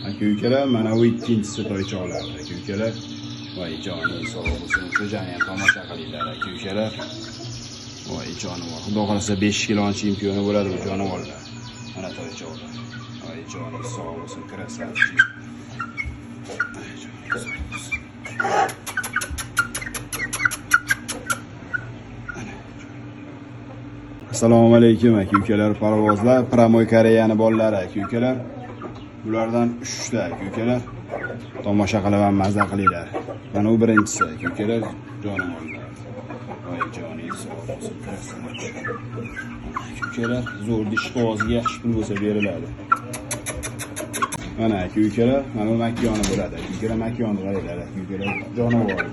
Aka ukalar, mana bu ikkinchisi toychoqlar aka ukalar. Voy joning sog' bo'lsin, cho'jani ham tomosha qilinglar aka ukalar. Voy jonivor, xudo xohlasa 5 kiloni chempioni bo'ladi bu jonivorlar. Mana toychoqlar. Voy joning sog' bo'lsin, krasavchik. Voy joning sog' bo'lsin. Assalomu alaykum aka ukalar, parvozlar, Pramoy Koreyani bolalari aka ukalar. Bulardan 3 ta aka ukalar. Tomosha qilib ham mazza qilinglar. Mana bu birinchisi aka ukalar, jonivorlar. Voy joningiz sog' bo'lsin, krasavchik. Aka ukalar, zo'r dish qog'oziga yaxshi pul bo'lsa beriladi. Mana aka ukalar, mana bu makyoni bo'ladi. Aka ukalar makyoni qaranglar aka ukalar, jonivorlar.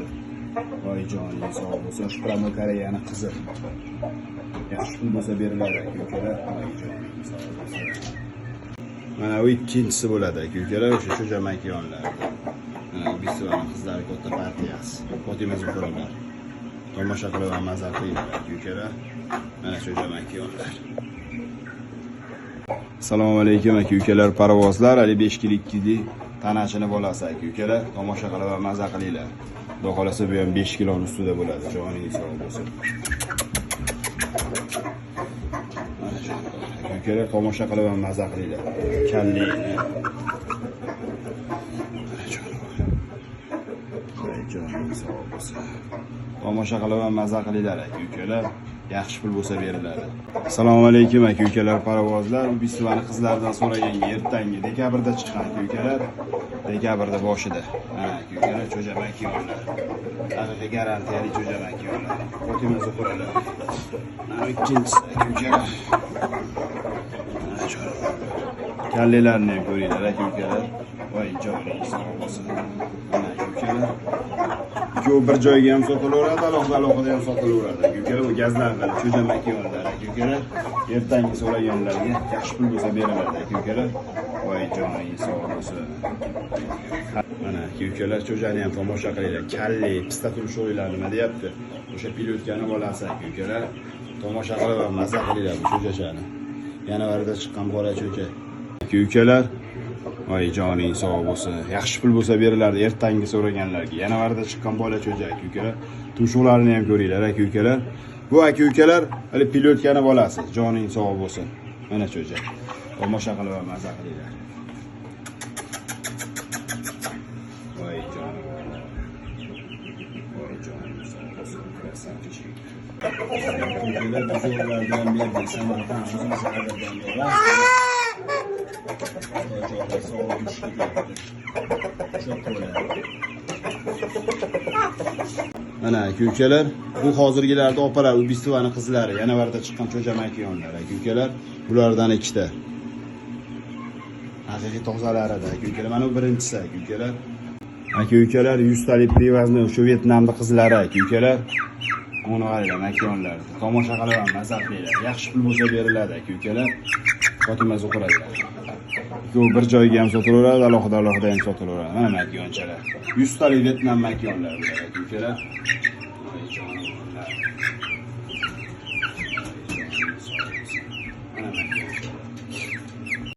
Voy joningiz sog' bo'lsin, shu Pramoy Koreyani qizi. Yaxshi pul bo'lsa beriladi aka ukalar. Voy joningiz sog' bo'lsin. Mana bu ikkinchisi bo'ladi aka ukalar, o'sha cho'ja makyonlar. Mana bu Bisvani qizlari katta partiyasi. Fotima Zuhuralar. Tomosha qilib ham mazza qilinglar aka ukalar. Mana cho'ja makyonlar. Assalomu alaykum aka ukalar, parvozlar. Ali 5 kilo 2 tanachini bolasi aka ukalar. Tomosha qilib ham mazza qilinglar. Xudo xolasa bu ham 5 kiloni ustida bo'ladi. Joningiz sog' bo'lsin. Mana jonivorlar. Aka ukalar tomosha qilib ham mazza qilinglar. Kallini. Mana jonivor. Voy joningiz sog' bo'lsin. Tomosha qilib ham mazza qilinglar aka ukalar. Yaxshi pul bo'lsa beriladi. Assalomu alaykum aka ukalar, parvozlar. Bisvani qizlaridan so'raganga ertangi dekabrda chiqqan aka ukalar. Dekabrda boshida. Mana aka ukalar, cho'ja makyonlar. Haqiqiy garantiyali cho'ja makyonlar. Fotima Zuhuralar. Mana ikkinchisi aka ukalar. Mana jonivorlar. Kallalarni ham ko'ringlar aka ukalar. Voy joningiz sog' bo'lsin. Mana aka ukalar. Ikkovi bir joyga ham sotilaveradi, alohida alohida ham sotilaveradi. Aka ukalar, bu gazlar bilan cho'ja makyonlar aka ukalar. Ertangi so'raganlarga yaxshi pul bo'lsa beriladi aka ukalar. Voy joningiz sog' bo'lsin. Mana aka ukalar, cho'jani ham tomosha qilinglar. Kalli, pista tumshuqlar nima deyapti? O'sha pilotkani bolasi aka ukalar. Tomosha qilib ham mazza qilinglar bu cho'jachani. Yanavarda chiqqan bola cho'ja. Aka ukalar, voy joning sog' bo'lsin. Yaxshi pul bo'lsa beriladi ertangi so'raganlarga. Yanavarda chiqqan bola cho'ja aka ukalar. Tumshuqlarini ham ko'ringlar aka ukalar. Bu aka ukalar hali pilotkani bolasi. Joning sog' bo'lsin. Mana cho'ja. Tomosha qilib ham mazza qilinglar. Voy jonivorlar. Voy joning sog' bo'lsin. Krasavchik. Ukalar buzovlardan berdik. Samarqand o'zimiz qadrdan beramiz. Mana aka ukalar, bu hozirgilarda opalar, Ubistvani qizlari, yanavarda chiqqan cho'ja makyonlar aka ukalar, bulardan ikkita. Haqiqiy tozalarida aka ukalar. Mana bu birinchisi aka ukalar. Aka ukalar, 100 talik privazni o'sha Vyetnamda qizlari aka ukalar. Uni qaranglar makyonlar. Tomosha qilib ham mazza qilinglar. Yaxshi pul bo'lsa beriladi aka ukalar. Fotima Zuhuralar. Ikkovi bir joyga ham sotilaveradi, alohida alohida ham sotilaveradi. Mana makyonchalar. 100 talik Vyetnam makyonlar bular aka ukalar. Voy jonivorlar. Mana makyonchalar.